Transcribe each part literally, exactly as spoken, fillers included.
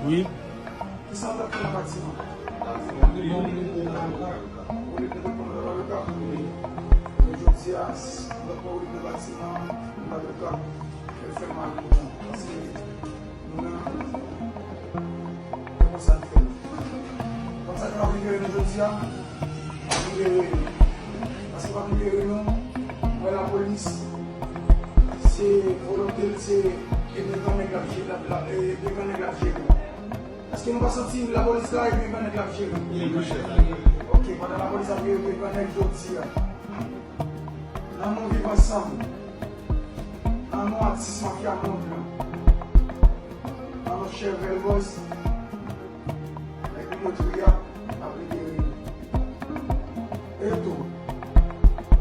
Wi. Kisa w t ap fè nan batiman? Ou te nan batiman avoka. Ou te nan batiman avoka. Wi. Men jodi a, si w t ap fè nan batiman avoka, fè mal pou nou. Paske nou nan, se konsa n fè. Konsa nou ap libere nou jodi a. Libere nou. Paske w ap libere nou, mwen lapolis, se volonte l, se e de grann nèg l ap jere, l ap, l ap, e de grann nèg l ap jere. Èske nou pa santi lapolis la e de grann nèg l ap jere? Ok, pandan lapolis ap jere de grann nèg jodi a, nan non Viv Ansanm, nan non atis mafya mond lan, nan non Chèvèl Bòs, nèg Minotri a ap libere nou. E tou,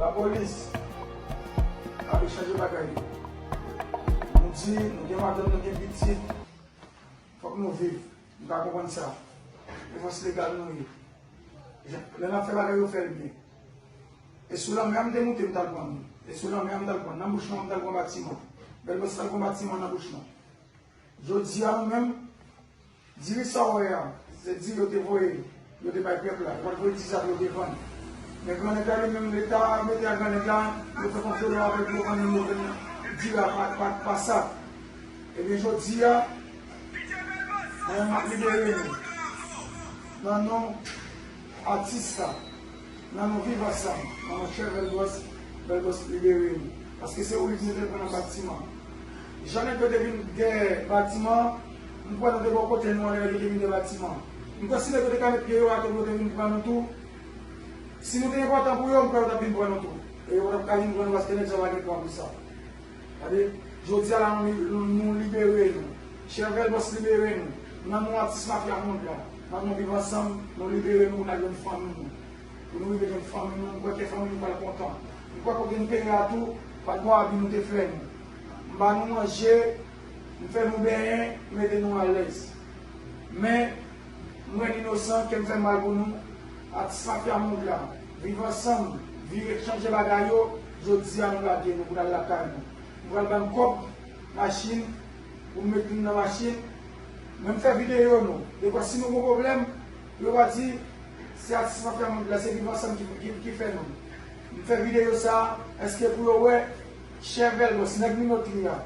lapolis ap chanje bagay yo. Nou di, nou gen madanm, nou gen pitit, fòk nou viv. Nou ka konprann sa. Defans legal nou ye. Lè n ap fè bagay yo, fè l byen. E sou lanmè a m te moute, m t al pran moun. E sou lanmè a m t al pran. Nan bouch non a m t al pran batiman. Bèl Bòs t al pran batiman nan bouch non. Jodi a nou menm, diri sa w wè a, se diri yo te voye, yo te bay pèp la. Yo pa t voye diri sa pou yo te vann. Men grann nèg la li menm, Leta mete a grann nèg la, yo fè konfyans avèk yo, vann yo, vann diri a pa, pa, pa sa. Ebyen, jodi a, mwen, m ap libere nou. Nan non atis la, nan non Viv Ansanm, nan non Chèvèl Bòs, Bèl Bòs libere nou. Paske se ou li ki te pran nan batiman. Jan nèg yo te vin dèyè batiman, m kwè nou te bò kote nou anlè yo te vin dèyè batiman. M kwè si nèg yo te ka met pye yo atè pou yo te vin pran nou tou, si nou te enpòtan pou yo, m kwè yo t ap vin pran nou tou. E yo t ap ka vin pran nou paske nèg sa yo pa gen pwa pou sa. Gade, jodi a la nou, nou, nou libere nou. Chèvèl Bòs libere nou. Nan non atis mafya mond la, nan non Viv Ansanm, nou libere nou pou n al jwenn fanmi nou. Pou nou rive jwenn fanmi nou, m kwè ke fanmi nou pral kontan. M kwè kote n te ye a tou, pa t bon abi nou te fè nou. M ba nou manje, m fè nou benyen, m mete nou alèz. Men, m wè n inosan, kè m fè mal pou nou, atis mafya mond la, Viv Ansanm, vire chanje bagay yo, jodi a nou lage nou pou n al lakay nou. Nou pral ban n kòb, machin, pou n met moun nan machin. Men m fè videyo nou. Defwa si nou gon pwoblèm, yo va di, se atis mafya mond la, se Viv Ansanm ki, ki, ki fè nou. M fè videyo sa, èske pou yo wè, Chèvèl Bòs, nèg Minotri a,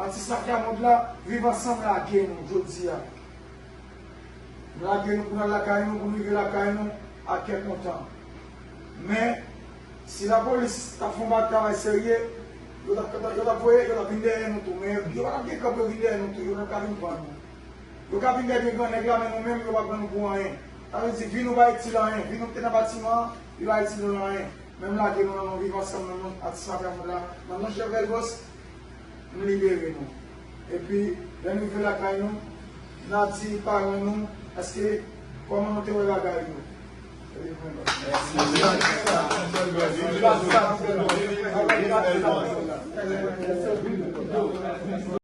atis mafya mond la, Viv Ansanm lage nou, jodi a. Lage nou pou n al lakay nou, pou n rive lakay nou ak kè kontan. Men, si lapolis t ap fè yon travay serye, yo t ap, yo t ap voye, yo t ap vin dèyè nou tou. Men yo pa t ap gen kòb yo vin dèyè nou tou, yo pa t ap ka vin pran nou. Yo ka vin dèyè de grann nèg la, men nou menm, yo pa pran nou pou anyen. Sa vle di, vi nou pa itil anyen. Vi nou ki te nan batiman an, li pa itil nou anyen. Men m lage nou nan non Viv Ansanm, nan non atis mafya mond la, nan non Chèvèl Bòs, m libere nou. Epi, lè n rive lakay nou, n a di paran nou, èske, kòman nou te wè bagay yo. Epi, mwen,